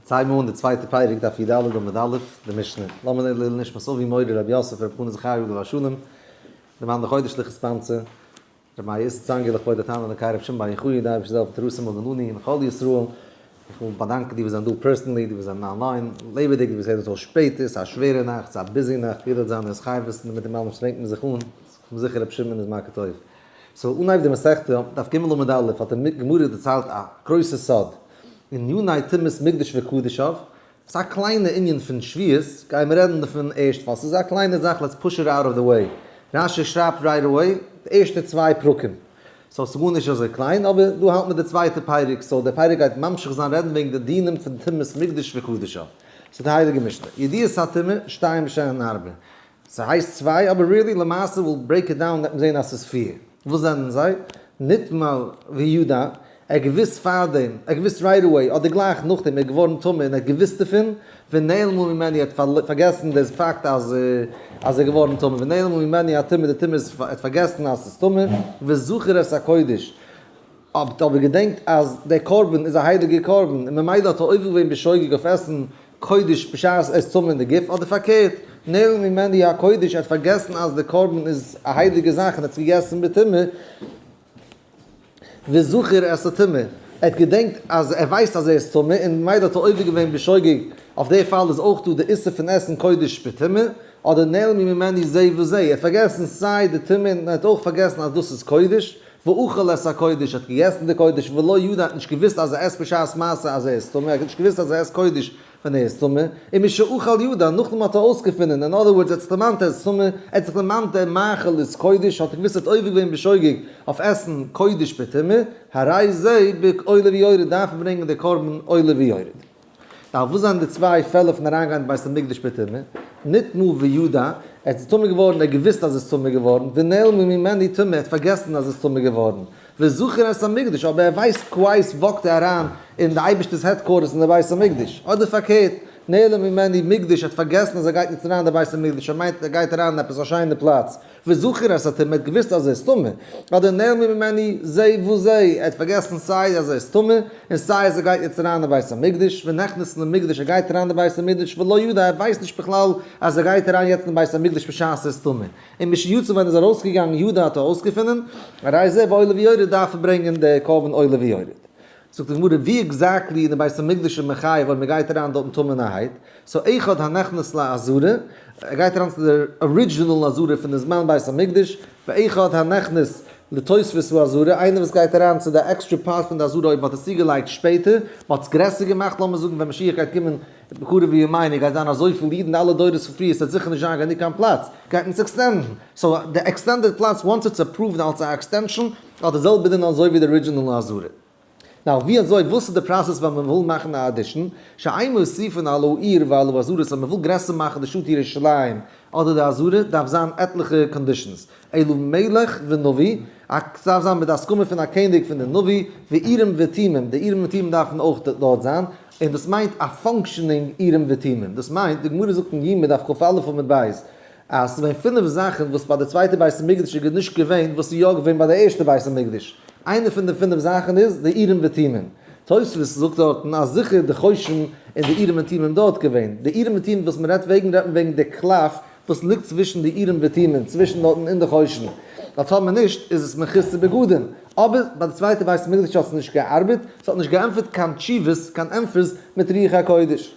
צייג מיר אן די צווייטע פרק דף י ד עמוד א', די משנה. לאמיר לערנען לעילוי נשמת אבי מורי רבי יוסף רבי חנא זכריה עליו השלום, די מאן דחודש לכספנצה, רבי מאיר איסר צאנגער לכבוד התנא אלקי רבי שמעון בר יוחאי די אייבערשטער זאל העלפן תורתו מגן לנו און כל ישראל. איך וויל באדאנקען די וואס זענען דא personally, די וואס זענען online, לעבעדיג, די וואס הערן עס אויס שפעטער, ס'איז א שווערע נאכט, ס'איז א busy נאכט, יעדער האט זיינע התחייבות'ן און מיט דעם אלעם שטרענגט מען זיך אן, כ'בין זיכער רבי שמעון איז מכיר טוב. so אנהייב די מסכתא, דף ג' עמוד א', האט די גמרא דערציילט א גרויסע סוד, עניני טומאת מקדש וקדשיו, ס'איז א קליינע ענין פון שביעות, גייען מיר רעדן דערפון ערשט ווייל ס'איז א קליינע זאך let's push it out of the way, רשי שרייבט right away די ערשטע צוויי פרקים, so ס'איז גארנישט אזוי קליין, אבער דא האלט מען די צווייטע פרק, so דער פרק גייט ממשיך זיין רעדן וועגן די דינים פון טומאת מקדש וקדשיו. ס'איז די הייליגע משנה, ידיעת הטומאה, שתיים שהן הרבה. ס'הייסט צוויי אבער really למעשה we'll break it down וועט מען זעהן אז ס'איז פיר. וואס זענען זיי? נטמא וידע, ער האט געוואוסט פארדעם, ער האט געוואוסט right away אדער גלייך נאכדעם ער איז געווארן טמא און ער האט געוואוסט דערפון, ונעלמה ממנו ער האט פארגעסן די פאקט אז אז ער איז געווארן טמא, ונעלמה ממנו הטומאה די טומאה איז ער האט פארגעסן אז ס'איז טמא, וזכר את הקודש, האט אבער געדענקט אז דער קרבן איז א הייליגער קרבן און ממילא האט ער עובר געווען בשוגג אויף עסן קודש בשעת ער איז טמא אין די גוף, אדער פארקערט, נעלם ממנו הקודש, ער האט פארגעסן אז דער קרבן איז א הייליגע זאך און האט עס געגעסן בטומאה, וזכר את הטומאה, ער האט געדענקט אז ער ווייסט אז ער איז טמא און ממילא האט ער עובר געווען בשוגג, אויף די פאל איז אויך דא די איסור פון עסן קודש בטומאה, אדער נעלם ממנו זה וזה, ער האט פארגעסן סיי די טומאה און ער האט אויך פארגעסן אז דאס איז קודש, ואכל את הקודש, האט געגעסן די קודש, ולא ידע, האט נישט געוואוסט אז ער עסט בשעת מעשה אז ער איז טמא, ער האט נישט געוואוסט אז ער עסט קודש ווען ער איז טמא, ומשאכל ידע, נאכדעם האט ער אויסגעפונען, אין other words ער האט זיך דערמאנט ער איז טמא, ער האט זיך דערמאנט דער מאכל איז קודש, האט ער געוואוסט ער האט עובר געווען בשוגג אויף עסן קודש בטומאה, הרי זה בעולה ויורד דארף ער ברענגען די קרבן עולה ויורד. נאר וואס זענען די צוויי פעלער פון אריינגיין אין בית המקדש בטומאה? נטמא וידע, ער איז טמא געווארן, ער האט געוואוסט אז ער איז טמא געווארן, ונעלמה ממנו טומאה, ער האט פארגעסן אז ער איז טמא געווארן, וזכר את המקדש, אבער ער ווייסט כעת walk ט ער אריין אין די אייבערשטער'ס headquarters אין די בית המקדש, אדער פארקערט, נעלם ממנו מקדש, ער האט פארגעסן אז ער גייט יעצט אריין אין די בית המקדש, ער מיינט ער גייט אריין אין עפעס א שיינע פלאץ, וזכר את הטומאה, ער האט געוואוסט אז ער איז טמא, אדער נעלמה ממנו זה וזה, ער האט פארגעסן סיי אז ער איז טמא, און סיי אז ער גייט יעצט אריין אין בית המקדש, ונכנס למקדש, ער גייט אריין אין בית המקדש, ולא ידע, ער ווייסט נישט בכלל אז ער גייט אריין יעצט אין בית המקדש בשעת ער איז טמא, און משיצא ווען ער איז ארויסגעגאנגען ידע האט ער אויסגעפונען, הרי זה בעולה ויורד דארף ער ברענגען די קרבן עולה ויורד. זאגט די גמרא ווי exactly אין די בית המקדש איז מחייב אויב מען גייט אריין דארטן טמא'נערהייט, so אחד הנכנס לעזרה, ער גייט אריין צו די original עזרה פון די זמן בית המקדש, ואחד הנכנס לתוספת העזרה, איינער וואס גייט אריין צו די extra part פון די עזרה אויב מען האט עס צוגעלייגט שפעטער, מען האט עס גרעסער געמאכט, לאמיר זאגן ווען משיח גייט קומען בקרוב בימינו גייט זיין אזויפיל אידן אלע דורות פון פריער ס'וועט זיכער נישט זיין גענוג קיין פלאץ, גייט מען עס extend ן, so די extended פלאץ once it's approved אלס א extension האט די זעלבע דין אזוי ווי די original עזרה. now ווי אזוי וואס איז די process ווען מען וויל מאכן א addition, שאין מוסיפין על העיר ועל העזרות אז מען וויל גרעסער מאכן די שטאט ירושלים אדער די עזרה דארף זיין עטליכע conditions, אלא מלך ונביא, א ס'דארף זיין מיט די הסכמה פון א קעניג פון די נביא, ואורים ותומים, די אורים ותומים דארפן אויך דארט זיין, און דאס מיינט א functioning אורים ותומים, דאס מיינט, די גמרא זאגט אין יומא דף כ"א עמוד ב', אז ס'איז געווען פינף זאכן וואס ביי די צווייטע בית המקדש איז נישט געווען וואס איז יא געווען ביי די ערשטע בית המקדש, איינע פון די פינף זאכן איז די אורים ותומים. תוספות זאגט דארטן אז זיכער די חושן און די אורים ותומים דארט געווען. די אורים ותומים וואס מ'רעדט וועגן רעדט מען וועגן די קלף וואס ליגט צווישן די אורים ותומים, צווישן דארטן און די חושן. ווייל טאמער נישט איז עס מכוסה בגדים. אבער ביי די צווייטע בית המקדש האט עס נישט געארבעט, ס'האט נישט געענטפערט קיין תשובות, קיין ענטפערס מיט רוח הקודש.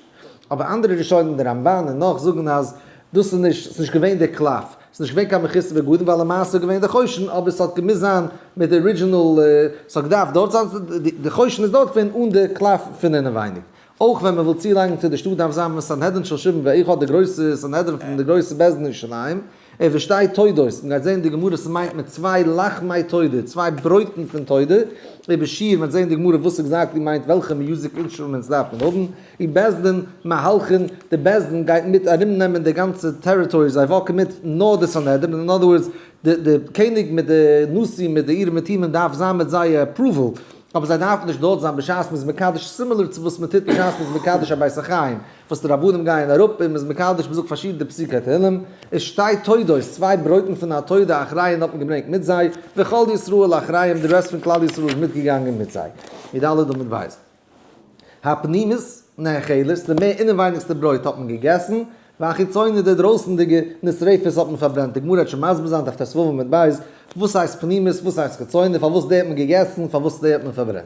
אבער אנדערע ראשונים די רמב"ן און נאך זאגן אז דאס איז נישט, ס'איז נישט געווען די קלף, ס'איז נישט געווען קיין מכוסה בגדים ווייל למעשה איז געווען די חושן אבער ס'האט געמוזט זיין מיט די original, ס'האט געדארפט דארט זיין, די חושן איז דארט געווען אן די קלף פון אינעווייניג. אויך ווען מ'וויל צולייגן צו די שטאט דארף זיין סנהדרין של שבעים ואחד די גרויסע סנהדרין פון די גרויסע בית דין אין ירושלים, ובשתי תודות, מ'גייט זעהן די גמרא ס'מיינט מיט צוויי לחמי תודה, צוויי ברויטן פון תודה, ובשיר, מ'וועט זעהן די גמרא וואס exactly מיינט וועלכע music instruments דארף מען האבן, ובית דין מהלכין, די בית דין גייט מיט ארום נעמען די גאנצע territory, זיי walk ן מיט נאר די סנהדרין, אין other words די די קעניג מיט די נשיא מיט די אורים ותומים דארף זיין מיט זייער approval, אבער זיי דארפן נישט דארט זיין בשעת מ'איז מקדש, similar צו וואס מ'טוט בשעת מ'איז מקדש א בית החיים, וואס די רבנים גייען אראפ און מ'איז מקדש, מ'זאגט פארשידענע פסוקי תהלים, ושתי תודות, צוויי ברויטן פון א תודה אחריהן האט מען געברענגט מיט זיי, וכל ישראל אחריהם, די rest פון כלל ישראל איז מיטגעגאנגען מיט זיי. י"ד עמוד ב'. הפנימית נאכלת, די מער אינעווייניגסטע ברויט האט מען געגעסן, והחיצונה די דרויסנדיגע נשרפת האט מען פארברענט. די גמרא וועט שוין מסביר זיין דף ט"ו עמוד ב' וואס הייסט פנימית וואס הייסט חיצונה, פארוואס די האט מען געגעסן פארוואס די האט מען פארברענט.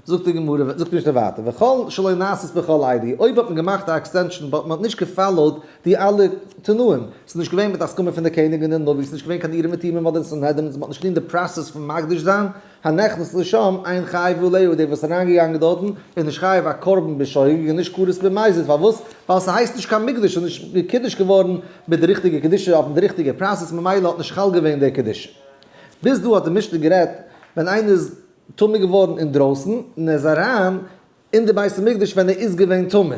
זאגט די גמרא, זאגט די משנה ווייטער, וכל שלא נעשית בכל אלו, אויב האט מען געמאכט א extension but מען האט נישט גע follow ט די אלע תנאים, ס'איז נישט געווען מיט הסכמה פון די קעניג און די נביא, ס'איז נישט געווען קיין אורים ותומים אדער סנהדרין, מען האט נישט געטון די process פון מקדיש זיין, הנכנס לשם אין חייב עליה, דער וואס איז אריינגעגאנגען דארטן איז נישט חייב א קרבן בשוגג און נישט כרת במזיד, פארוואס? ווייל ס'הייסט נישט קיין מקדש, ס'איז נישט געקידוש'ט געווארן מיט די ריכטיגע קדושה אויף די ריכטיגע process ממילא האט נישט חל געווען די קדושה. ביז דא האט די משנה גערעדט ווען איינער איז טמא געווארן אינדרויסן און ער איז אריין אין די בית המקדש ווען ער איז געווען טמא.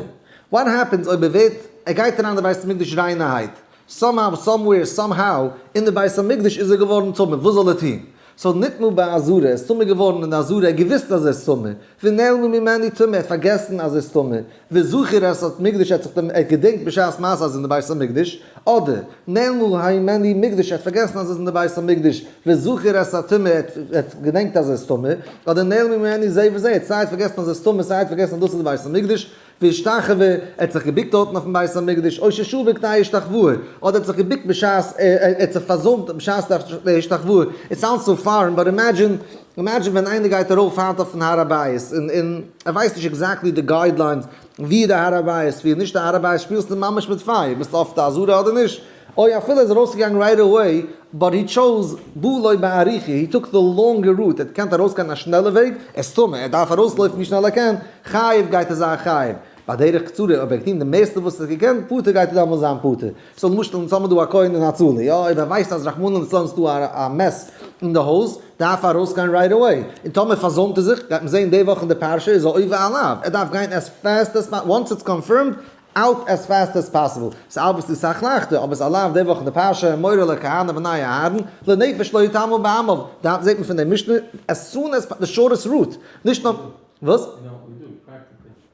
What happens אויב ער ווערט, ער גייט אריין אין די בית המקדש ריינערהייט, somehow somewhere somehow אין די בית המקדש איז ער געווארן טמא, וואס זאל ער טון? So נטמא בעזרה, ער איז טמא געווארן אין די עזרה, ער האט געוואוסט אז ער איז טמא, ונעלמה ממנו טומאה, ער האט פארגעסן אז ער איז טמא, וזכר את המקדש, ער האט זיך ער האט געדענקט בשעת מעשה אז ער איז אין די בית המקדש, אדער, נעלמה הימנו מקדש, ער האט פארגעסן אז ער איז אין די בית המקדש, וזכר את הטומאה, ער האט געדענקט אז ער איז טמא, אדער נעלמה ממנו זה וזה, ער האט סיי פארגעסן אז ער איז טמא סיי האט פארגעסן אז דאס איז די בית המקדש, והשתחווה, ער האט זיך געבוקט דארטן אויפן בית המקדש, או ששהה בקנה השתחוואה, אדער ער האט זיך געבוקט בשעת, ער האט זיך פארזוימט בשעת די השתחוואה, it sounds so foreign, but imagine, imagine ווען איינער גייט ארויף היינט אויפן הר הבית, און און ער ווייסט נישט exactly די guidelines ווי די הר הבית ווי נישט די הר הבית, שפילסטו ממש מיט פייער, ביסטו אויף די עזרה אדער נישט? אוי אפילו ער איז ארויסגעגאנגען right away, but he chose בא לו באריכות, he took the longer route, ער האט געקענט ארויסגיין א שנעלע וועג, ער איז טמא, ער דארף ארויסלויפן ווי שנעל ער קען, חייב גייט ער זיין חייב, בדרך קצרה, אויב ער האט געטון די מערסטע וואס ער האט געקענט, פטור גייט ער דאמאלס זיין פטור. So למשל אונז האבן דא א כהן אין הצלה, יא, אויב ער ווייסט אז רחמנא לצלן איז דא א מת אין די הויז, דארף ער ארויסגיין right away, און טאמער פארזוימט ער זיך, גייט מען זען די וואך אין די פרשה איז ער עובר א לאו, ער דארף גיין as fast as once it's confirmed, out as fast as possible, ס'איז obviously סאך לייכטער, אבער ס'איז א לאו די וואך אין די פרשה, אמור אל הכהנים בני אהרן, לנפש לא יטמא בעמיו, דא זעט מען פון די משנה, as soon as the shortest route, נישט נאר, וואס?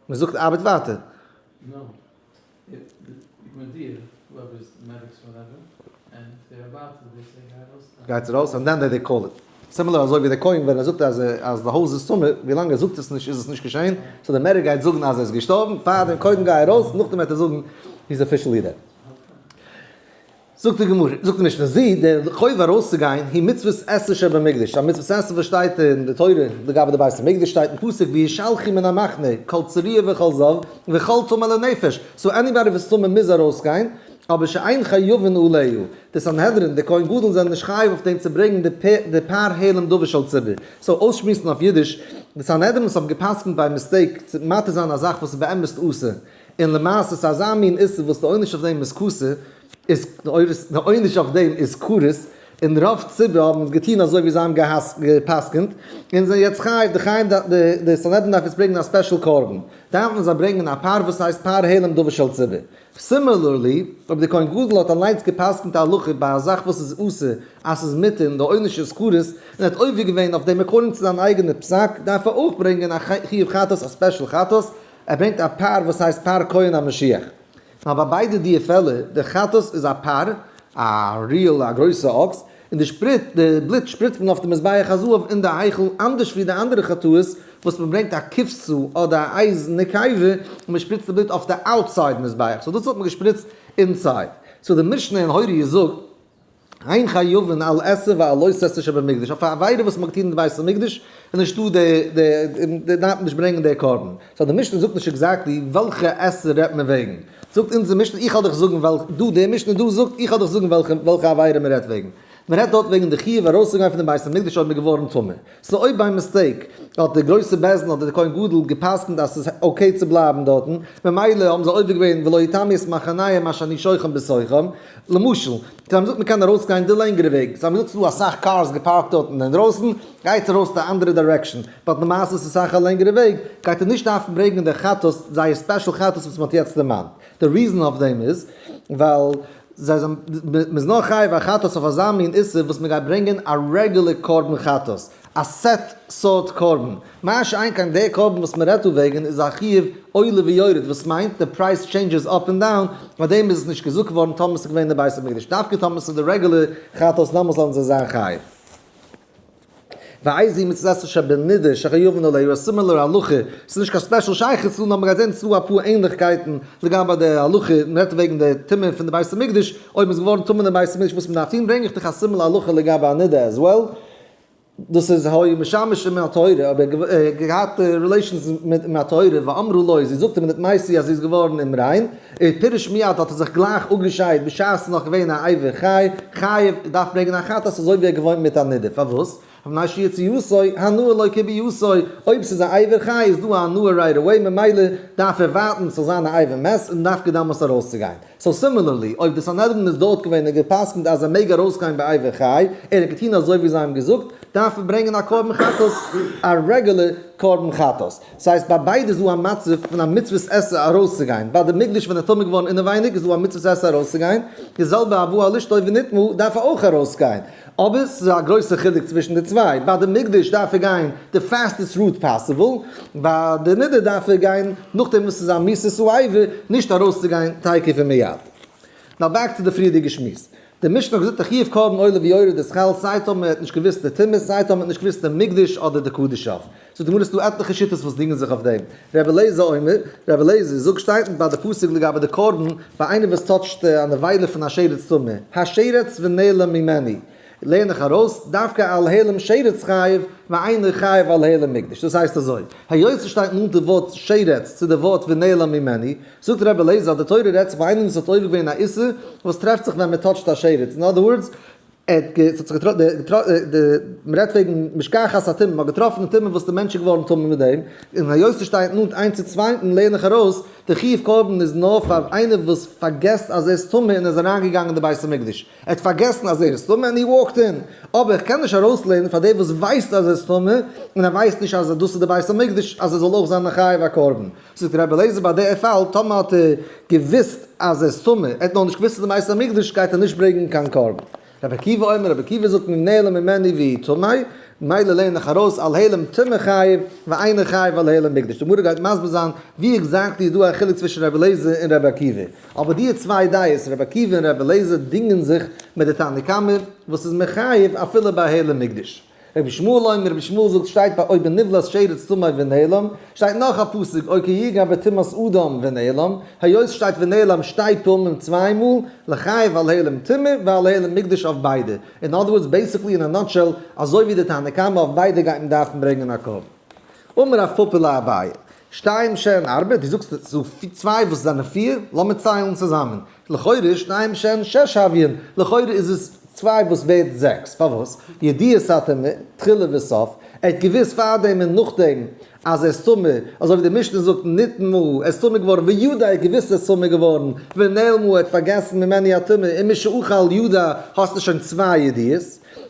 מען זאגט ארבעט ווייטער. גייטס ארויס and then they call it. Similar אזוי ווי דער כהן ווען ער זאגט אז אז די הויז איז טמא, ווי לאנג ער זאגט עס נישט איז עס נישט געשען, so דער medic גייט זאגן אז ער איז געשטארבן, פארדעם קודם גיי ארויס נאכדעם וועט ער זאגן he is officially dead. זאגט די גמרא, זאגט די משנה, זי, דער חוב ארויסצוגיין, היא מצוות עשה שבמקדש, א מצוות עשה וואס שטייט אין די תורה לגבי די בית המקדש שטייט אין פסוק וישלחו מן המחנה כל צרוע וכל זב וכל טמא לנפש, so anybody וואס טמא מוז ארויסגיין, אבער שאין חייבין עליה, די סנהדרין, די כהן גדול זענען נישט חייב אויף דעם צו ברענגען די פר העלם דבר של ציבור. So אויסשמועסן אויף אידיש, די סנהדרין וואס האבן גע'פסק'נט by mistake צו מתיר זיין א זאך וואס איז באמת אסור, און למעשה ס'איז אזא מין איסור וואס די עונש אויף דעם איז כסה, איז די עונש אויף דעם איז כרת, און רוב ציבור האבן עס געטון אזוי ווי זיי האבן גע'פסק'נט, און זענען יעצט חייב, די חיים די סנהדרין דארף יעצט ברענגען א special קרבן, דארפן זיי ברענגען א פר וואס הייסט פר העלם דבר של ציבור. Similarly, אויב די כהן גדול האט אליינס גע'פסק'נט א הלכה ביי א זאך וואס איז אסור אז ס'איז מותר און די עונש איז כרת, און ער האט עובר געווען אויף דעם according צו זיין אייגענע פסק, דארף ער אויך ברענגען א חיוב חטאת, א special חטאת, ער ברענגט א פר וואס הייסט פר כהן המשיח. נאר ביי ביידע דיע פעלער, די חטאת איז א פר, א real א גרויסע אקס, און די שפריט, די בלוט שפריצט מען אויף די מזבח הזהב אין די היכל, אנדערש ווי די אנדערע חטאות וואס מען ברענגט א כבשה אדער א עז נקבה און מען שפריצט די בלוט אויף די outside מזבח, so דאס האט מען געשפריצט inside. So די משנה אין הוריות זאגט, אין חייבין על עשה ועל לא תעשה שבמקדש, אויף א עבירה וואס מען האט געטון אין די בית המקדש איז נישטא די די דארף מען נישט ברענגען די קרבן, so די משנה זאגט נישט exactly וועלכע עשה רעדט מען וועגן, זאגט אונזער משנה איך וועל דיך זאגן וועלכע, דא די משנה דא זאגט איך וועל דיך זאגן וועלכע וועלכע עבירה מען רעדט וועגן, מען רעדט דארט וועגן די חיוב ארויסצוגיין פון די בית המקדש אויב מען איז געווארן טמא, so אויב by mistake האט די גרויסע בית דין אדער די כהן גדול גע'פסק'נט אז ס'איז okay צו בלייבן דארטן, ממילא האבן זיי עובר געווען ולא יטמאו את מחניהם אשר אני שוכן בתוכם, למשל, זיי האבן געזאגט מ'קען ארויסגיין די לענגערע וועג, זיי האבן געזאגט ס'איז דא אסאך cars געפארקט דארטן אינדרויסן, גייטס ארויס די אנדערע direction, but למעשה איז עס אסאך א לענגערע וועג, גייט ער נישט דארפן ברענגען די חטאת, זייער special חטאת וואס מ'האט יעצט דערמאנט. די reason אויף דעם איז, ווייל זיי זענען, מ'איז נאר חייב א חטאת אויף אזא מין איסור וואס מ'גייט ברענגען א רעגולער קרבן חטאת, א set סארט קרבן, מה שאין כן דער קרבן וואס מ'רעדט דא וועגן איז א חיוב עולה ויורד וואס מיינט די price changes up און down, ביי דעם איז עס נישט געזאגט געווארן טאמער ס'איז געווען אין די בית המקדש, דווקא טאמער ס'איז די רעגולער חטאת דאמאלס זאלן זיי זיין חייב. ואיזו מצות עשה שבנידה שחייבין עליה, א similar הלכה, ס'איז נישט קיין special שייכות צו, נאר מ'גייט זען ס'דא אפאר ענליכקייטן לגבי די הלכה, מ'רעדט וועגן די טומאה פון די בית המקדש, אויב מ'איז געווארן טמא אין די בית המקדש וואס מ'דארף טון, ברענג איך דיך א similar הלכה לגבי א נידה as well. דאס איז היה משמש עם הטהורה, אבער ער האט געהאט relations מיט עם הטהורה, ואמרו לו, זי זאגט אים נטמאתי אז זי איז געווארן אומריין, ופירש מיד האט ער זיך גלייך אפגעשיידט בשעת ס'איז נאך געווען א אבר חי, חייב, דארף ברענגען א חטאת אזוי ווי ער געוואוינט מיט א נידה, פארוואס? מפני שיציאתו הנאה לו כביאתו, אויב ס'איז א אבר חי איז דא א הנאה right away ממילא דארף ער ווארטן ס'זאל זיין א אבר מת און דווקא דאמאלס ארויסצוגיין. so similarly, אויב די סנהדרין איז דארט געווען און גע'פסק'נט אז ער מעג ארויסגיין באבר חי, ער האט געטון אזוי ווי זיי האבן געזאגט, דארף ער ברענגען א קרבן חטאת, א רעגולער קרבן חטאת. ס'הייסט ביי ביידע איז דא א מצב פון א מצוות עשה ארויסצוגיין, ביי די מקדש ווען ער טמא געווארן אינעווייניג איז דא א מצוות עשה ארויסצוגיין, די זעלבע הבא על אשתו ונטמאה דארף ער אויך ארויסגיין. אבער ס'איז א גרויסע חילוק צווישן די צוויי, ביי די מקדש דארף ער גיין די fastest route possible, ביי די נדה דארף ער גיין נאכדעם וואס ס'איז א מיתת האבר, נישט ארויסצוגיין תיכף ומיד. now back צו די פריערדיגע שמועס. די משנה האט געזאגט א חיוב קרבן עולה ויורד איז חל סיי טאמער מען האט נישט געוואוסט די טומאה סיי טאמער מען האט נישט געוואוסט די מקדש אדער די קדשיו. זאגט די גמרא ס'דא עטליכע שיטות וואס דינגען זיך אויף דעם. רבי אליעזר אומר, רבי אליעזר זאגט שטייט ביי די פסוק לגבי די קרבן ביי איינער וואס touch ט א נבילה פון א שרץ טמא, השרץ ונעלם ממנו, לערן איך ארויס, דווקא על העלם שרץ חייב, ואינו חייב על העלם מקדש. דאס הייסט אזוי, היות ס'שטייט נאנט די ווארט שרץ צו די ווארט ונעלם ממנו, זאגט רבי אליעזר אז די תורה רעדט זיך ביי איינעם וואס האט עובר געווען א איסור וואס טרעפט זיך ווען מ'טאטשט א שרץ, אין other words, ער האט גע, ס'האט זיך געטראפן, די, די, מ'רעדט וועגן משכחת הטומאה, מ'האט געטראפן די טומאה וואס די מענטש איז געווארן טמא מיט דעם, און היות ס'שטייט נאנט איינס צו צווייטן לערן איך ארויס, די חיוב קרבן איז נאר פאר איינער וואס פארגעסט אז ער איז טמא און ער איז אריינגעגאנגען אין די בית המקדש, ער האט פארגעסן אז ער איז טמא און he walked in, אבער איך קען נישט ארויסלערנען פאר דער וואס ווייסט אז ער איז טמא און ער ווייסט נישט אז דאס איז די בית המקדש אז ער זאל אויך זיין א חייב א קרבן. זאגט רבי אליעזר ביי די פאל טאמער האט ער געוויסט אז ער איז טמא, ער האט נאר נישט געוויסט אז די בית המקדש גייט ער נישט ברענגען קיין קרבן. רבי עקיבא אומר, רבי עקיבא זאגט אם נעלם ממנו והוא טמא, מילא לערן איך ארויס על העלם טומאה חייב ואינו חייב על העלם מקדש. די גמרא גייט מסביר זיין ווי exactly איז דא א חילוק צווישן רבי אליעזר און רבי עקיבא. אבער די צוויי דעות רבי עקיבא און רבי אליעזר דינגען זיך מיט די תנא קמא וואס איז מחייב אפילו ביי העלם מקדש. רבי ישמעאל אומר, רבי ישמעאל זאגט שטייט ביי או בנבלת שרץ טמא ונעלם, שטייט נאך א פסוק או כי יגע בטומאת אדם ונעלם, היות שטייט ונעלם שתי פעמים צוויי מאל, לחייב על העלם טומאה ועל העלם מקדש אויף ביידע, in other words basically in a nutshell אזוי ווי די תנא קמא אויף ביידע גייט מען דארפן ברענגען א קרבן. אמר רב פפא לאביי, שתיים שהן ארבע, דו זאגסט ס'איז דא צוויי וואס זענען פיר, לאמיר ציילן צוזאמען, לכאורה שתיים שהן שש הויין, לכאורה איז עס צוויי וואס ווערט זעקס, פארוואס? ידיעת הטומאה, תחילה וסוף, ער האט געוואוסט פארדעם און נאכדעם אז ער איז טמא, אזוי ווי די משנה זאגט נטמאה, ער איז טמא געווארן, וידע ער האט געוואוסט ער איז טמא געווארן, ונעלמה ער האט פארגעסן ממנו הטומאה, ומשאכל ידע האסטו שוין צוויי ידיעות,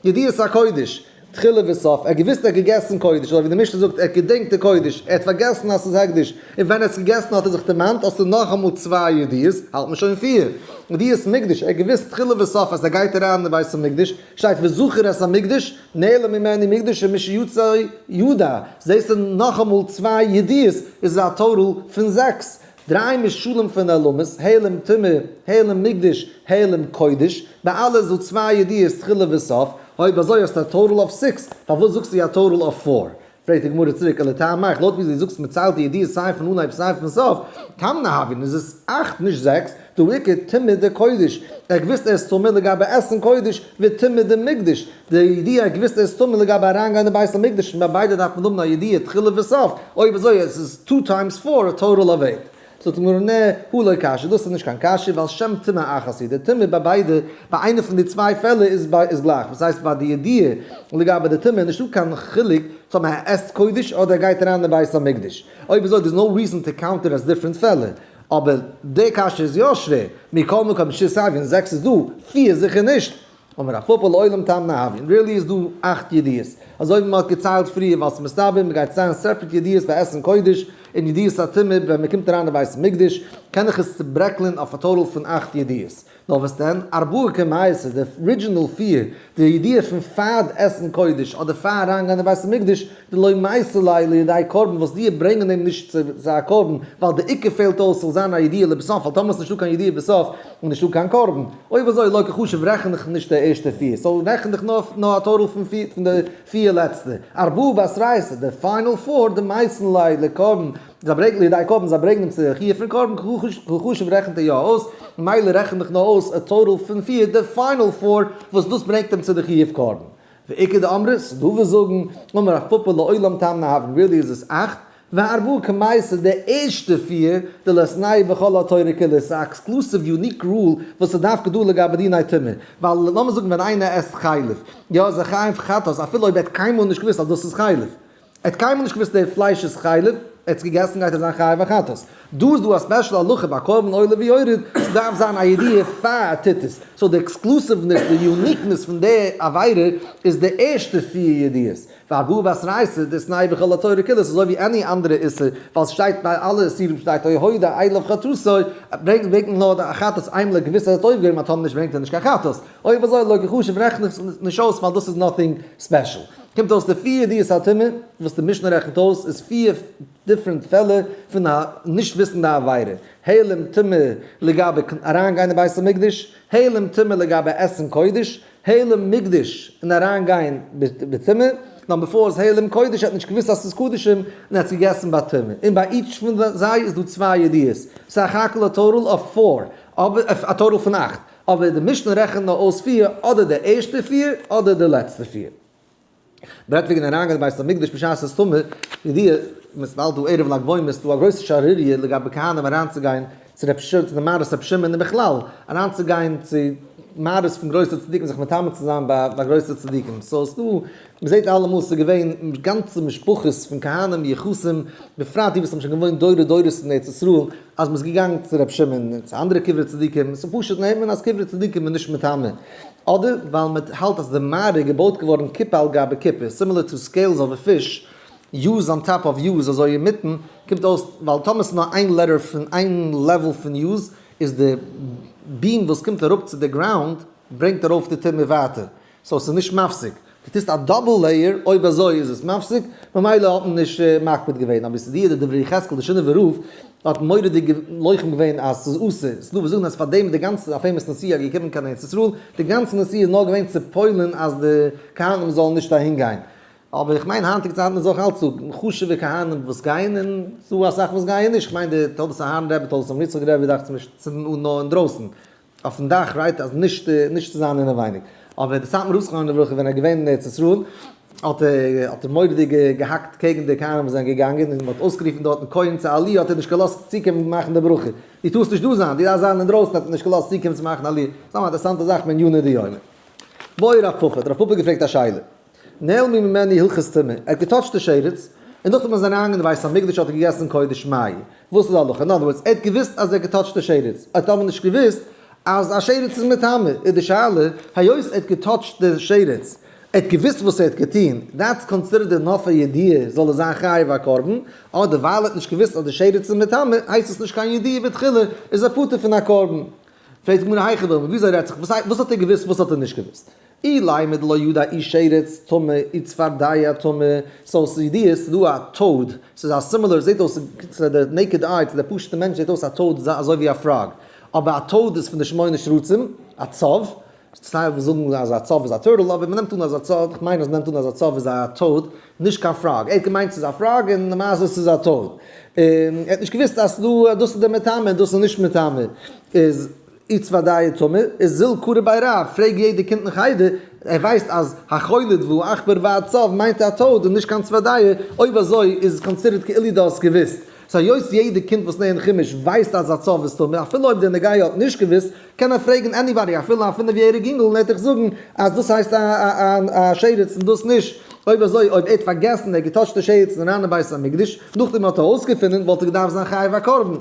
ידיעת הקודש, תחילה וסוף, ער האט געוואוסט ער האט געגעסן קודש, אזוי ווי די משנה זאגט ער האט געדענקט די קודש, ער האט פארגעסן אז ס'איז הקדש, און ווען ער האט עס געגעסן האט ער זיך דערמאנט, האסטו נאכאמאל צוויי ידיעות, האלט מען שוין פיר. ידיעת מקדש, ער האט געוואוסט תחילה וסוף אז ער גייט אריין אין בית המקדש, שטייט וזכר את המקדש, נעלם ממנו מקדש ומשיצא ידע, זעסטו נאכאמאל צוויי ידיעות, איז עס א total פון זעקס. דריי משלים פון העלמות, העלם טומאה, העלם מקדש, העלם קודש, ביי אלע איז דא צוויי ידיעות תחילה וסוף, אויב אזוי האסטו א total of six, פארוואס זאגסטו א total of four? פרעגט די גמרא צוריק, ולטעמיך, לויט ווי דו זאגסט מען ציילט די ידיעות סיי פון אנהייב סיי פון סוף, תמני הויין איז עס אכט נישט זעקס, דהא איכא טומאה דקודש, ער האט געוואוסט ער איז טמא לגבי עסן קודש, וטומאה דמקדש, די ידיעה ער האט געוואוסט ער איז טמא לגבי אריינגיין אין בית המקדש, און ביי ביידע דארף מען האבן א ידיעה תחילה וסוף, אויב אזוי עס איז two times four א total of eight. זאגט די גמרא נע, הא לא קשיא, דאס איז נישט קיין קשיא, ווייל שם טומאה אחת היא, די טומאה ביי ביידע, ביי איינע פון די צוויי פעלער איז איז גלייך, וואס הייסט ביי די ידיעה לגבי די טומאה איז נישטא קיין חילוק צו מען עסט קודש אדער ער גייט אריין אין בית המקדש, אויב אזוי there's no reason to count it as different פעלער, אבער די קשיא איז יא שווער, מכל מקום שית הויין, זעקס איז דא, פיר זיכער נישט. אמר רב פפא לעולם תמני הויין, really איז דא אכט ידיעות, אזוי ווי מען האט געציילט פריער ווייל ס'איז מסתבר מען גייט ציילן separate ידיעות ביי עסן קודש און ידיעות הטומאה ווען מען קומט אריין אין בית המקדש, קען איך עס צוברעקלען אויף א total פון אכט ידיעות. נאר וואס דען, ארבעה קמייתא, די original פיר, די ידיעה פון פאר עסן קודש אדער פאר אריינגיין אין בית המקדש, דלא מייתי ליה לידי קרבן וואס די ברענגען אים נישט צו א קרבן, ווייל די עיקר פעלט אויס ס'זאל זיין א ידיעה לבסוף, ווייל טאמער ס'נישטא קיין ידיעה בסוף איז נישטא קיין קרבן. אויב אזוי לא קא חשיב רעכן איך נישט די ערשטע פיר, so רעכן איך נאר א total פון פיר פון די פיר. פיר לעצטע, ארבעה בתרייתא, די final four, דמייתין ליה לקרבן, זיי ברענגן לידי קרבן, זיי ברענגן אים צו די חיוב פון קרבן, קא חשיב רעכנט ער יא אויס, ממילא רעכנט איך נאר אויס א total פון פיר, די final four, וואס דאס ברענגט אים צו די חיוב קרבן. ואיכא דאמרי, ס'דא וואס זאגן, אמר רב פפא לעולם תמני הויין, really איז עס אכט, וארבעה קמייתא די ערשטע פיר, דליתנהו בכל התורה כולה, ס'איז א exclusive unique rule וואס איז דווקא דא לגבי דיני טומאה, ווייל לאמיר זאגן ווען איינער עסט חלב, יא איז ער חייב חטאת אפילו אויב ער האט קיינמאל נישט געוואוסט אז דאס איז חלב, ער האט קיינמאל נישט געוואוסט די פלייש איז חלב, ער האט עס געגעסן גייט ער זיין חייב א חטאת. דא איז דא א special הלכה ביי קרבן עולה ויורד, ס'דארף זיין א ידיעה פאר ער טוט עס, so די exclusiveness, די uniqueness פון די עבירה איז די ערשטע פיר ידיעות, וארבעה בתרייתא דליתנהו בכל התורה כולה, ס'איז אזוי ווי any אנדערע איסור, ווייל ס'שטייט ביי אלע איסורים שטייט או הודע אליו חטאתו, ברענגט ברענגט מען נאר די חטאת איינמאל ער געוויסט אז ער האט אויפגעהויבן א טאמער נישט ברענגט ער נישט קיין חטאת, אויב אזוי לא קא חשיב רעכנט זיך נישט אויס ווייל דאס איז nothing special. קומט אויס די פיר ידיעות הטומאה וואס די משנה רעכנט אויס איז פיר different פעלער פון א נישט וויסן די עבירה, העלם טומאה לגבי אריינגיין אין בית המקדש, העלם טומאה לגבי עסן קודש, העלם מקדש און אריין גיין בטומאה, number four איז העלם קודש, ער האט נישט געוואוסט אז ס'איז קדשים און ער האט עס געגעסן ביי טומאה, און ביי each פון זיי איז דא צוויי ידיעות, סך הכל א total אוו four, אבער א total פון אכט, אבער די משנה רעכנט נאר אויס פיר, אדער די ערשטע פיר אדער די לעצטע פיר. מ'רעדט וועגן אריינגיין אין בית המקדש בשעת ס'איז טמא, ידיעה, מ'איז באלד דא ערב לג בעומר, ס'איז דא א גרויסע שערוריה לגבי כהנים אריינצוגיין צו רב ש, צו די מערות רב שמעון און בכלל אריינצוגיין צו מערות פון גרויסע צדיקים זיך מטמא צו זיין ביי גרויסע צדיקים, so ס'דא, מ'זעט אלעמאל ס'איז געווען גאנצע משפחות פון כהנים מיוחסים, בפרט די וואס האבן שוין געוואוינט דורי דורות אין ארץ ישראל, אז מ'איז געגאנגען צו רב שמעון און צו אנדערע קברי צדיקים, ס'איז פשוט נעמט מען אז קברי צדיקים איז נישט מטמא. אדער ווייל מען האלט אז די מערה איז געבויט געווארן כיפה על גבי כיפה, similar to scales of a fish, יוז on top of יוז אזוי אינמיטן, קומט אויס ווייל טאמער ס'איז נאר איין letter פון איין level פון יוז, איז די beam וואס קומט אראפ צו די ground ברענגט ארויף די טומאה ווייטער, so ס'איז נישט מפסיק. דו טוסט א double layer, אויב אזוי איז עס מפסיק, ממילא האט מען נישט מקפיד געווען, אבער ס'איז די דברי יחזקאל די שינאווער רב האט מורא'דיג לוחם געווען אז ס'איז אסור, ס'איז דא וואס זאגן אז פאר דעם איז די גאנצע א famous נסיעה געקומען קיין ארץ ישראל, די גאנצע נסיעה איז נאר געווען צו פועל'ן אז די כהנים זאלן נישט אהין גיין, אבער איך מיין היינטיגע צייטן איז אויך אלץ דא חשוב'ע כהנים וואס גייען און ס'דא אסאך וואס גייען נישט, כ'מיין די תולדות אהרן רבי, תולדות אברהם יצחק רבי דאכט זיך מיר צינדן אן נאר אינדרויסן, אויפן דאך right אז נישט נישט צו זיין אינעווייניג, אבער די סאטמאר רב זכרונו לברכה ווען ער איז געווען אין ארץ ישראל האט ער האט ער מורא'דיג געהאקט קעגן די כהנים וואס זענען געגאנגען און מען האט אויסגערופן דארטן כהן צו עליה האט ער נישט געלאזט צוקומען מאכן די ברכה, דו טארסט נישט דא זיין, דו דארפסט זיין אינדרויסן האט ער נישט געלאזט צוקומען צו מאכן עליה, סתם א אינטערעסאנטע זאך מעניני דיומא. בעי רב פפא, האט רב פפא געפרעגט א שאלה, נעלמו ממנו הלכות טומאה, ער האט געטאטשט די שרץ, און נאכדעם איז ער אריינגעגאנגען אין בית המקדש האט ער געגעסן קודש מאי, וואס איז די הלכה? אין other words, ער האט געוואוסט אז ער האט געטאטשט די שרץ, ער האט אבער נישט געוואוסט אז א שרץ איז מטמא, איז די שאלה, היות ער האט געטאטשט די שרץ, ער האט געוואוסט וואס ער האט געטון, that's considered enough א ידיעה, זאל ער זיין חייב א קרבן, אדער ווייל ער האט נישט געוואוסט אז די שרץ איז מטמא, הייסט עס נישט קיין ידיעה בתחילה, איז ער פטור פון א קרבן. פרעגט די גמרא היכי דמי, וויאזוי רעדט זיך, וואס האט ער געוואוסט וואס האט ער נישט געוואוסט? אילימא דלא ידע אי שרץ טמא אי צפרדע טמא, so ס'איז ידיעה ס'איז דא א toad, ס'איז א similar, זעט אויס צו די naked eye, צו די פשוט'ע מענטש זעט אויס א toad אזוי ווי א frog, אבער א toad איז פון די שמונה שרצים, א צב, סיי וואס זאגן אז א צב איז א turtle, אבער מ'נעמט אן אז א צב, כ'מיין אז מ'נעמט אן אז א צב איז א toad, נישט קיין frog, ער האט געמיינט ס'איז א frog און למעשה ס'איז א toad, און ער האט נישט געוואוסט אז ס'דא דאס איז די מטמא און דאס איז נישט מטמא, איז איצטבא טמא, איז זיל קרא בי רב, פרעג יעדע קינד אין חדר, ער ווייסט אז החולד והעכבר והצב מיינט א toad און נישט קיין צפרדע, אויב אזוי איז עס considered כאילו דו האסט געוואוסט. so היות יעדע קינד וואס לערנט חומש ווייסט אז א צב איז טמא, אפילו אויב דער נגיעה האט נישט געוואוסט, קען ער פרעגן anybody אפילו א פינף יעריג אינגל און ער וועט דיך זאגן אז דאס הייסט א שרץ און דאס נישט. אויב אזוי אויב ער האט פארגעסן און ער האט געטאטשט די שרץ און אריין אין בית המקדש, נאכדעם האט ער אויסגעפונען, וואלט ער געדארפט זיין חייב א קרבן.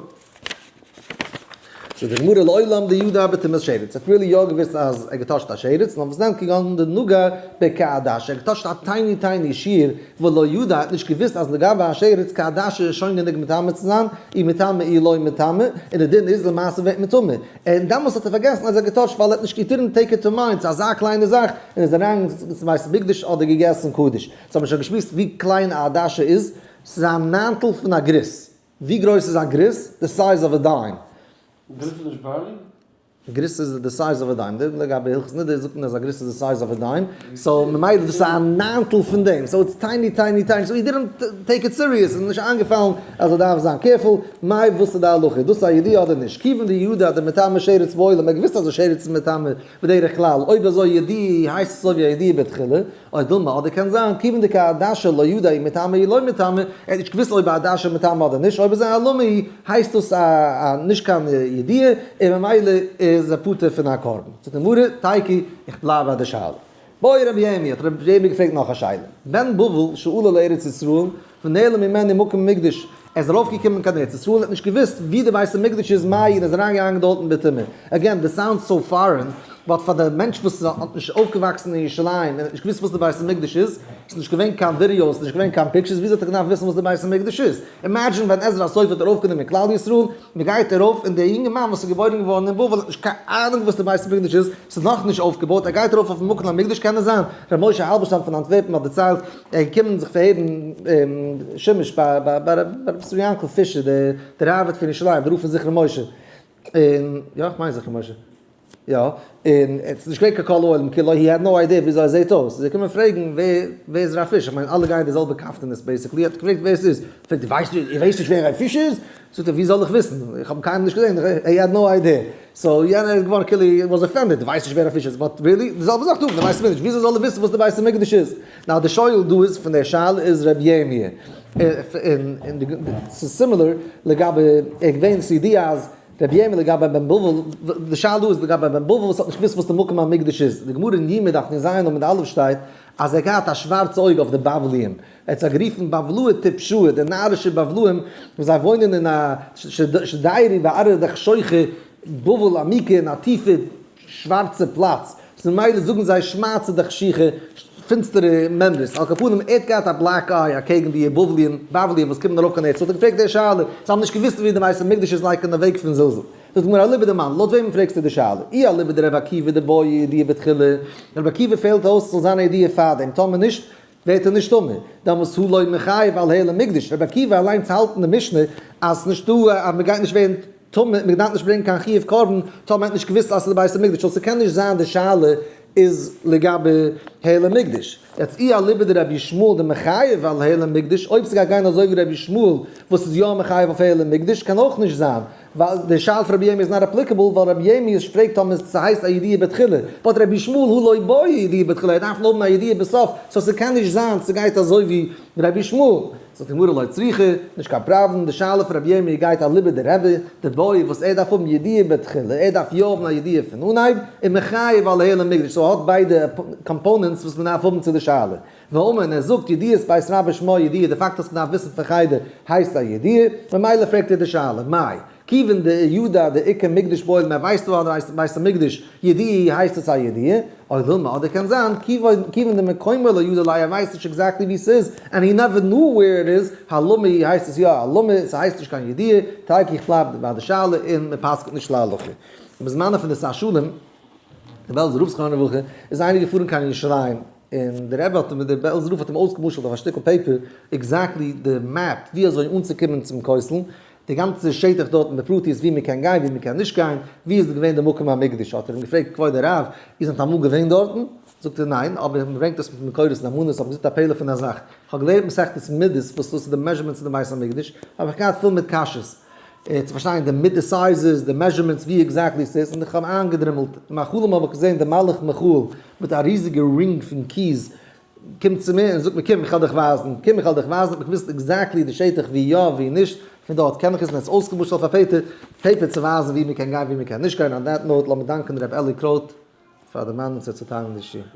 זאגט די גמרא לעולם דידע בטומאת שרץ, האט really יא געוואוסט אז ער געטאטשט א שרץ, נאר וואס דען כגון דנגע בכעדשה, ער האט געטאטשט א tiny tiny שיעור, ולא ידע, ער האט נישט געוואוסט אז לגבי א שרץ כעדשה איז שוין גענוג מטמא צו זיין, אי מטמא אי לא מטמא, און די דין איז למעשה ווערט מען טמא, און דעמאלס האט ער פארגעסן אז ער האט געטאטשט ווייל ער האט נישט he didn't take it to mind, ס'איז אזא קליינע זאך, און איז אריין צום בית המקדש אדער געגעסן קדש. סאו האט מען שוין געשמועסט ווי קליין א עדשה איז, ס'איז א ניינטל פון א גריס. ווי גרויס איז א גריס? The size of a dime. גריס איז נישט barley? גריסה איז די size of a dime, לגבי הלכות נדה זאגט מען אז א גריסה איז די size of a dime, so ממילא דאס איז א ניינטל פון דעם, so it's tiny tiny tiny, so he didn't take it serious, איז נישט איינגעפאלן אז ער דארף זיין careful, מאי וואס איז די הלכה, איז דאס א ידיעה אדער נישט, כיוון דידע דמטמא שרץ בעולם, ער האט געוואוסט אז די שרץ איז מטמא בדרך כלל, אויב אזוי ידיעה הייסט עס אזוי ווי א ידיעה בתחילה, או דילמא, אדער קען זיין, כיוון דכעדשה לא ידע אי מטמא אי לא מטמא, ער האט נישט געוואוסט אויב א עדשה איז מטמא אדער נישט, אויב איז א העלמה היא, הייסט דאס א נישט קיין ידיעה, און ממילא איז ער פטור פון א קרבן. זאגט די גמרא, תיקו, איך בלייב ביי די שאלה. בעי רבי ירמי', האט רבי ירמי' געפרעגט נאך א שאלה, בן בבל שעלה לארץ ישראל ונעלם ממנו מקום מקדש, ער איז ארויפגעקומען קיין ארץ ישראל און האט נישט געוואוסט וואו די בית המקדש איז מאי און איז אריינגעגאנגען דארטן בטומאה. Again, this sounds so foreign, but פאר די מענטש וואס האט נישט אויפגעוואקסן אין ירושלים און האט נישט געוואוסט וואס די בית המקדש איז, ס'איז נישט געווען קיין ווידיאוס, ס'איז נישט געווען קיין pictures, וויאזוי האט ער געדארפט וויסן וואס די בית המקדש איז? Imagine ווען עזרא הסופר האט ארויפגענומען כלל ישראל, מען גייט ארויף און דער יונגערמאן וואס איז געבוירן געווארן אין בבל האט נישט קיין אהנונג וואס די בית המקדש איז, ס'איז נאכנישט אויפגעבויט, ער גייט ארויף אויפן מקום המקדש, קען עס זיין ר' משה האלבערשטאם פון אנטווערפן האט דערציילט, ער איז געקומען זיך פארהערן שימוש ביי ר' ישראל יענקל פישער דער ראבד פון ירושלים, דער רב פון זכרון משה, און יא איך מיין זכרון משה. יא, און עס איז נישט געווען קיין כל העולם כולו, he had no idea וויאזוי ער זעט אויס, איז ער געקומען פרעגן ווער ווער איז רב פיש, איך מיין אלע גייען די זעלבע קאפטענעס basically, האט ער געפרעגט ווער עס איז, פרעגט ער ווייסט איר ווייסט נישט ווער רב פיש איז? זאגט ער ווי זאל איך וויסן, איך האב אים קיינמאל נישט געזען, he had no idea, so יענער איז געווארן כאילו he was offended, דו ווייסט נישט ווער רב פיש איז, but really, די זעלבע זאך דא, די ווייסט נישט, וויאזוי זאל ער וויסן וואס די בית המקדש איז? Now די שואל דא איז פון דער שאלה איז רבי ירמי', און ס'איז similar לגבי ער געווען צו די אז רבי ירמי' לגבי בן בבל, די שאלה דא איז לגבי בן בבל וואס האט נישט געוואוסט וואס די מקום המקדש איז, די גמרא אין יומא דף נ ז עמוד א' שטייט אז ער האט געהאט א שווארצע אויג אויף די בבליים, ער האט זיי גערופן בבלאי טיפשאי, די נארישע בבלאים וואס זיי וואוינען אין א שדיירי בארעא דחשוכא בבל עמיקא אין א טיפע שווארצע פלאץ, ס'איז ממילא זאגן זיי שמעצע דחשיכה, פינסטערע מימרות, על כל פנים ער האט געהאט א black eye אקעגן די בבליים וואס קומען ארויף קיין ארץ ישראל, האט ער געפרעגט די שאלה, זיי האבן נישט געוואוסט ווי די בית המקדש איז like אין די וועג פון זלזול. זאגט די גמרא אליבא דמאן, לויט וועמען פרעגסטו די שאלה? אי אליבא דרבי עקיבא דבעי ידיעה בתחילה, רבי עקיבא פעלט אויס ס'זאל זיין א ידיעה פארדעם, טאמער נישט ווערט ער נישט טמא, דאמאלס הוא לא מיחייב על העלם מקדש, רבי עקיבא אליינס האלט אין די משנה אז ס'נישטא אז מ'גייט נישט ווערן טמא, מ'דארף נישט ברענגען קיין חיוב קרבן טאמער מ'האט נישט געוואוסט אז ס'איז די בית המקדש, so ס'קען נישט זיין די שאלה איז לגבי העלם מקדש. יעצט אי אליבא דרבי ישמעאל דמחייב על העלם מקדש, אויב ס'גייט גיין אזוי ווי רבי ישמעאל וואס איז יא מחייב אויף העלם מקדש קען אויך נישט זיין, ווייל די שאלה פון רבי ירמי' איז not applicable ווייל רבי ירמי' פרעגט טאמער ס'הייסט א ידיעה בתחילה, but רבי ישמעאל הא לא בעי ידיעה בתחילה ער דארף נאר האבן א ידיעה בסוף, so ס'קען נישט זיין ס'גייט אזוי ווי רבי ישמעאל. זאגט די גמרא לא צריכא, נישט קיין פראבלעם, די שאלה פון רבי ירמי' גייט אליבא דרבי דבעי וואס ער דארף האבן ידיעה בתחילה, ער דארף יא האבן א ידיעה פון אנהייב, און מחייב על העלם מקדש, so ער האט ביידע components וואס מ'דארף האבן צו די שאלה. ואמר און ער זאגט ידיעת בית רבו שמה ידיעה, די פאקט אז מ'דארף וויסן פון חדר הייסט א ידיעה, ממילא פרעגט ער די שאלה, מאי, כיוון דידע דאיכא מקדש בעולם ער ווייסט וואו די בית המקדש ידיעה הייסט עס א ידיעה, או דילמא אדער קען זיין כיוון דמקומו לא ידע ליה ער ווייסט נישט exactly וואו ס'איז and he never knew where it is, העלמה היא הייסט עס יא העלמה, ס'הייסט נישט קיין ידיעה, תיקו איך בלייב ביי די שאלה און מ'פסק'נט נישט להלכה. בזמנו פון די שר שלום. דער בעלזער רב זכרונו לברכה איז איינער געפארן קיין ירושלים, און דער רבי האט אים, דער בעלזער רב האט אים אויסגעמשל'ט אויף א שטיקל paper exactly די map ווי אזוי אנצוקומען צום כותל, די גאנצע שטח דארטן בפרטיות ווי מען קען גיין ווי מען קען נישט גיין, ווי איז געווען די מקום המקדש, האט ער אים געפרעגט כבוד הרב, איר זענט אמאל געווען דארטן? זאגט ער ניין, אבער מען ברענגט עס מיט מקורות און אמונות, האב איך געזאגט א פלא פון א זאך, איך האב געלערנט מסכת מידות וואס דאס איז די measurements אין די בית המקדש, האב איך געהאט פול מיט קשיות, צו פארשטיין די מידה sizes, די measurements ווי exactly ס'איז, און איך האב איינגעדרימלט, אין מיין חלום האב איך געזען די מלאך מיכאל מיט א ריזיגע ring פון keys קומט צו מיר און זאגט מיר קום איך וועל דיך ווייזן, קום איך וועל דיך ווייזן, האב איך געוואוסט exactly די שטח ווי יא ווי נישט, פון דארט קען איך עס און עס אויסגעמשל'ט אויף א paper, paper צו ווייזן ווי מ'קען גיין ווי מ'קען נישט גיין, on that note לאמיר דאנקען ר' אלי קרויט פאר דערמאנען צו צוטיילן די שיעור.